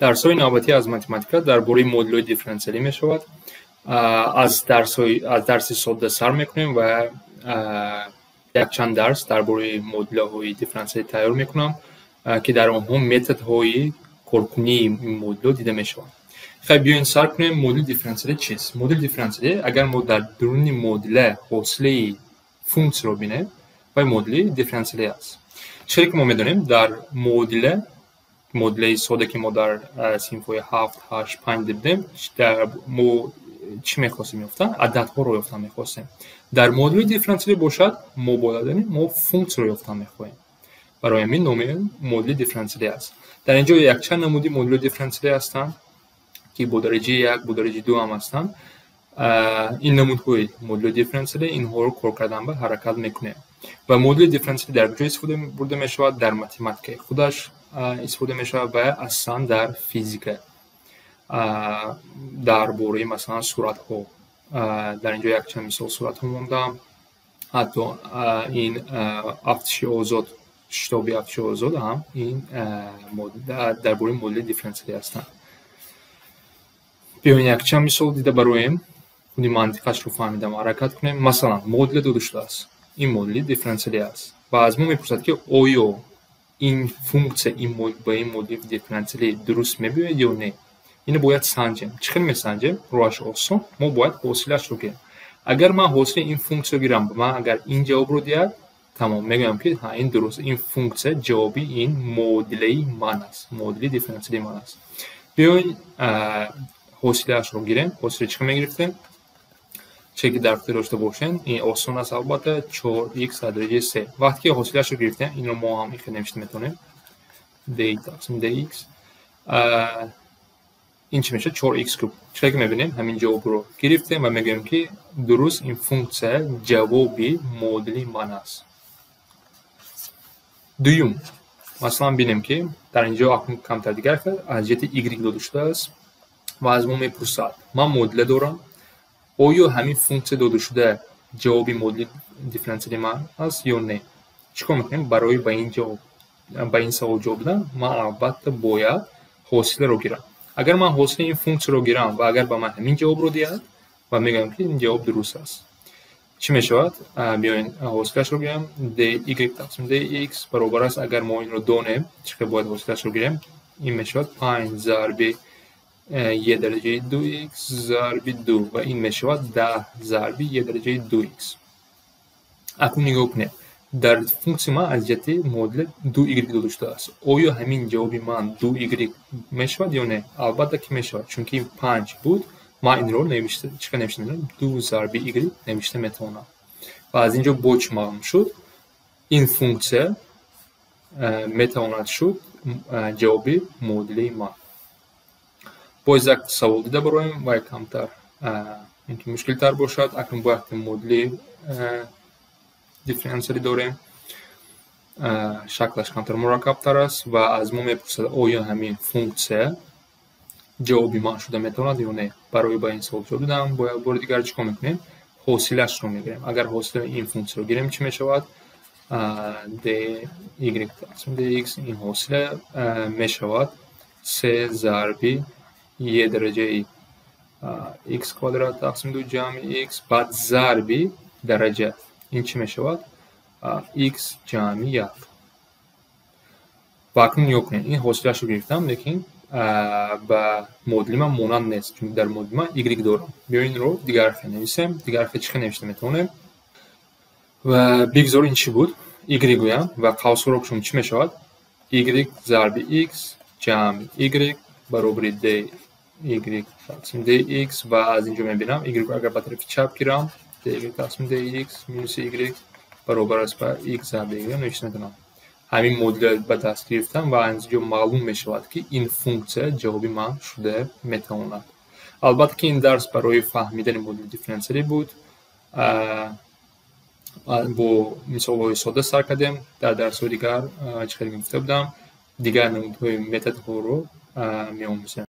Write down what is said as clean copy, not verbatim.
Дарсҳои навбатӣ аз математика дар бораи модулҳои дифференсиалӣ мешавад. Аз дарси содда сар мекунем ва якчанд дарс дар бораи модулҳои дифференсиалӣ тайёр мекунам, ки дар онҳо методҳои коркунии ин модулҳо дида мешаванд. Хай, биёед сар кунем. Модули дифференсиалӣ чист? Модули дифференсиалӣ, агар мо дар дуруни модула ҳосилаи функсияро бинем, вай модули дифференсиалӣ аст. Чизе ки мо медонем, дар модулаи сода, ки мо дар синфҳои 7, 8, 5 дидем, мо чӣ мехостем ёфтан? Ададҳоро ёфтан мехостем. Дар модули дифференсиалӣ бошад, мо бояд донем, мо функсияро ёфтан мехоҳем. Барои ҳамин номи модули дифференсиалӣ аст. Дар ин ҷо якчанд намуди модули дифференсиалӣ ҳастанд, ки бо дараҷаи 1, бо дараҷаи 2 ҳам ҳастанд. Ин намудҳои модули дифференсиалӣ, инҳоро кор кардан ба ҳаракат мекунем. Ва модули дифференсиалӣ дар куҷо истифода бурда мешавад? Дар математикаи худаш истифода мешавад ва асосан дар физика, дар бораи, масалан, суратҳо. Дар ин ҷо якчанд мисол суратҳо мондам. Ҳатто ин афтиши озод, шитоби афтиши озод ҳам ин дар бораи модули дифференсиалӣ ҳастанд. Биёед, якчанд мисол дида бароем, худи мантиқашро фаҳмидам ҳаракат кунем. Масалан, модуле дода шудааст, ин модули дифференсиалӣ аст ва аз мо мепурсад, ки оё ин функсия ин ба ин модули дифференсиалӣ дуруст мебиёяд ё не. Ино бояд санҷем. Чӣ хел месанҷем? Роҳаш осон: мо бояд ҳосилашро гирем. Агар ман ҳосили ин функсияро гирам, ман агар ин ҷавобро диҳад, тамом, мегӯям, ки ҳа, ин дуруст, ин функсия ҷавоби ин муодилаи ман аст, модули дифференсиалии ман аст. Биёед, ҳосилаашро гирем. Ҳосила чӣ хел мегирифтем? Чизе ки дар хотир дошта бошем, ин осон аст албатта: 4 х дар дараҷаи 3. Вақте ки ҳосилаашро гирифтем, инро мо ҳам ин хел навишта метавонем: d тақсим dx. Ин чӣ мешавад? 4 х куб. Чизе ки мебинем, ҳамин ҷавобро гирифтем ва мегӯем, ки дуруст, ин функсия ҷавоби модули ман аст. Дуюм, масалан, бинем, ки дар ин ҷо акнун камтар дигар хел аз ҷиҳати y дода шудааст ва аз мо мепурсад: ман модула дорам, оё ҳамин функсия додашуда ҷавоби модули дифференсиали ман аст ё не? Чӣ кор мекунем? Барои ба ин савол ҷавоб додан ман албатта бояд ҳосиларо гирам. Агар ман ҳосили ин функсияро гирам ва агар ба ман ҳамин ҷавобро диҳад, ва мегӯям, ки ин ҷавоб дуруст аст. Чӣ мешавад? Биёед, ҳосилашро гирем. Dy тақсим dx баробар аст, агар мо инро донем, чӣ хел бояд ҳосилашро гирем, ин мешавад 5 зарби е дараҷаи 2 х зарби 2 ва ин мешавад 10 зарби е дараҷаи 2 х. Акнун нигоҳ кунед, дар функсияи ман аз ҷиҳати модула 2 y дода шудааст. Оё ҳамин ҷавоби ман 2 y мешавад ё не? Албатта ки мешавад, чунки 5 буд, ман инро навишта, чӣ хел навишта метавонам? 2 зарби y навишта метавонам. Ва аз ин ҷо бо чӣ маълум шуд? Ин функсия метавонад шуд ҷавоби модулаи ман. Боз як савол дида бароем ва камтар мумкин мушкилтар бошад. Акнун бояд модули дифференсиалӣ дорем, шаклаш камтар мураккабтар аст ва аз мо мепурсад, оё ҳамин функсия ҷавоби ман шуда метавонад ё не. Барои ба ин савол ҷавоб додан бояд бори дигар чӣ кор мекунем? Ҳосилашро мегирем. Агар ҳосили ин функсияро гирем, чӣ мешавад? Dy тақсим dx, ин ҳосила мешавад се зарби е дараҷаи х квадрат тақсим ду ҷамъи х, баъд зарби дараҷа, ин чӣ мешавад? Х ҷамъи як. Ва акнун нигоҳ кунед, ин ҳосилашро гирифтам, лекин ба модули ман монанд нест, чунки дар модули ман y дорам. Биё, инро дигар хел нависем. Дигар хел чӣ хел навишта метавонем? Ва бигзор ин чӣ буд, y гӯям ва қавсҳоро кушем, чӣ мешавад? Y зарби x ҷамъи y баробари dy тақсим dx. Ва аз ин ҷо мебинам, y агар ба тарафи чап гирам, dy тақсим dx минуси y баробар аст ба x зарби y навишта метавонам. Ҳамин модулро ба даст гирифтам ва аз ин ҷо маълум мешавад, ки ин функсия ҷавоби ман шуда метавонад. Албатта ки ин дарс барои фаҳмидани модули дифференсиалӣ буд. Бо мисолҳои сода сар кардем. Дар дарсҳои дигар, чӣ хеле гуфта будам, дигар намудҳои методҳоро меомӯзем.